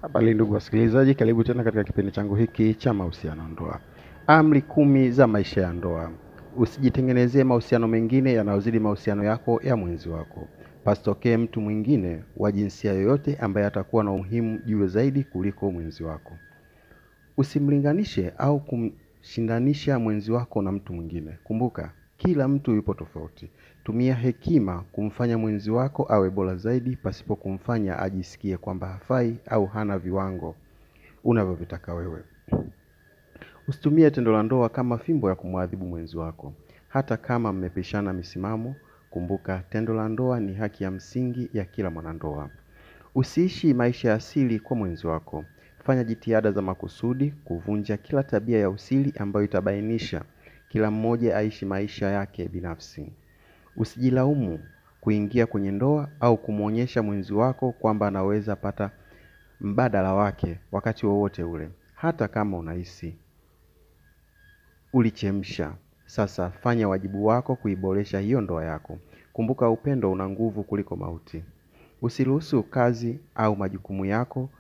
Habari ndugu wasikilizaji, karibu tena katika kipindi changu hiki cha mahusiano ndoa. Amri 10 za maisha ya ndoa. Usijitengenezee mahusiano mengine yanayozidi mahusiano yako ya mwenzi wako. Pasitokee mtu mwingine wa jinsia yoyote ambaye atakuwa na umuhimu juu zaidi kuliko mwenzi wako. Usimlinganishe au kumshindanisha mwenzi wako na mtu mwingine. Kumbuka, kila mtu yupo tofauti. Tumia hekima kumfanya mwenzi wako awe bora zaidi pasipo kumfanya ajisikie kwamba hafai au hana viwango unavyovitaka wewe. Usitumie tendo la ndoa kama fimbo ya kumwadhibu mwenzi wako. Hata kama mmepishana misimamo, kumbuka tendo la ndoa ni haki ya msingi ya kila mwanandoa. Usiishi maisha ya asili kwa mwenzi wako. Fanya jitihada za makusudi kuvunja kila tabia ya usiri ambayo itabainisha kila mmoja aishi maisha yake binafsi. Usijilaumu kuingia kwenye ndoa au kumuonyesha mwenzi wako kwamba anaweza pata mbadala wake wakati wowote ule, hata kama unahisi ulichemsha. Sasa fanya wajibu wako kuiboresha hiyo ndoa yako. Kumbuka upendo una nguvu kuliko mauti. Usiruhusu kazi au majukumu yako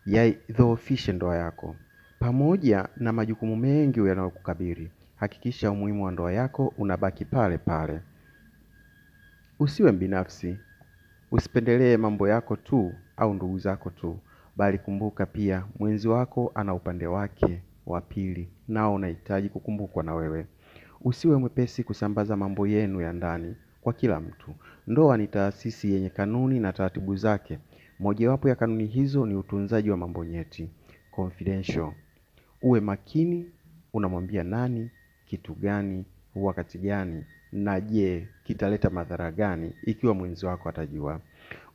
yaidhoofishe ndoa yako. Pamoja na majukumu mengi yanayokukabili, hakikisha umuhimu wa ndoa yako unabaki pale pale. Usiwe mbinafsi. Usipendelee mambo yako tu au ndugu zako tu, bali kumbuka pia mwenzi wako ana upande wake wa pili, nao unahitaji kukumbukwa na wewe. Usiwe mwepesi kusambaza mambo yenu ya ndani kwa kila mtu. Ndoa ni taasisi yenye kanuni na taratibu zake. Mojawapo ya kanuni hizo ni utunzaji wa mambo nyeti, confidential. Uwe makini unamwambia nani, kitu gani, wakati gani, na je, kitaleta madhara gani ikiwa mwenzi wako atajua.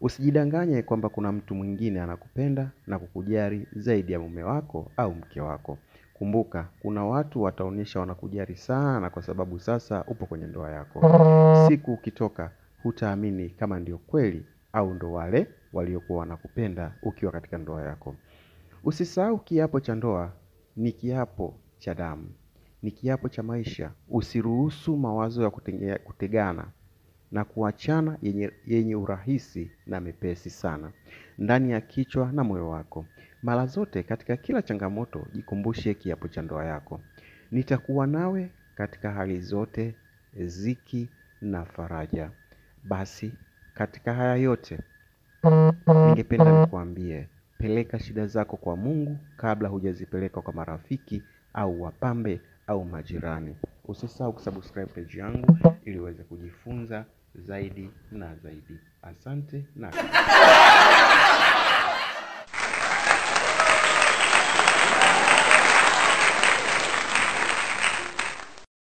Usijidanganye kwamba kuna mtu mwingine anakupenda na kukujali zaidi ya mume wako au mke wako. Kumbuka, kuna watu wataonyesha wanakujali sana kwa sababu sasa upo kwenye ndoa yako. Siku ukitoka, hutaamini kama ndio kweli au ndo wale waliokuwa wanakupenda ukiwa katika ndoa yako. Usisahau kiapo cha ndoa ni kiapo cha damu, ni kiapo cha maisha. Usiruhusu mawazo ya kutegana na kuachana yenye urahisi na mepesi sana ndani ya kichwa na moyo wako. Mara zote katika kila changamoto jikumbushe kiapo cha ndoa yako. Nitakuwa nawe katika hali zote, ziki na faraja. Basi katika haya yote ningependa nikuambie, peleka shida zako kwa Mungu kabla hujazipeleka kwa marafiki au wapambe au majirani. Usisahau kusubscribe page yangu ili uweze kujifunza zaidi na zaidi. Asante na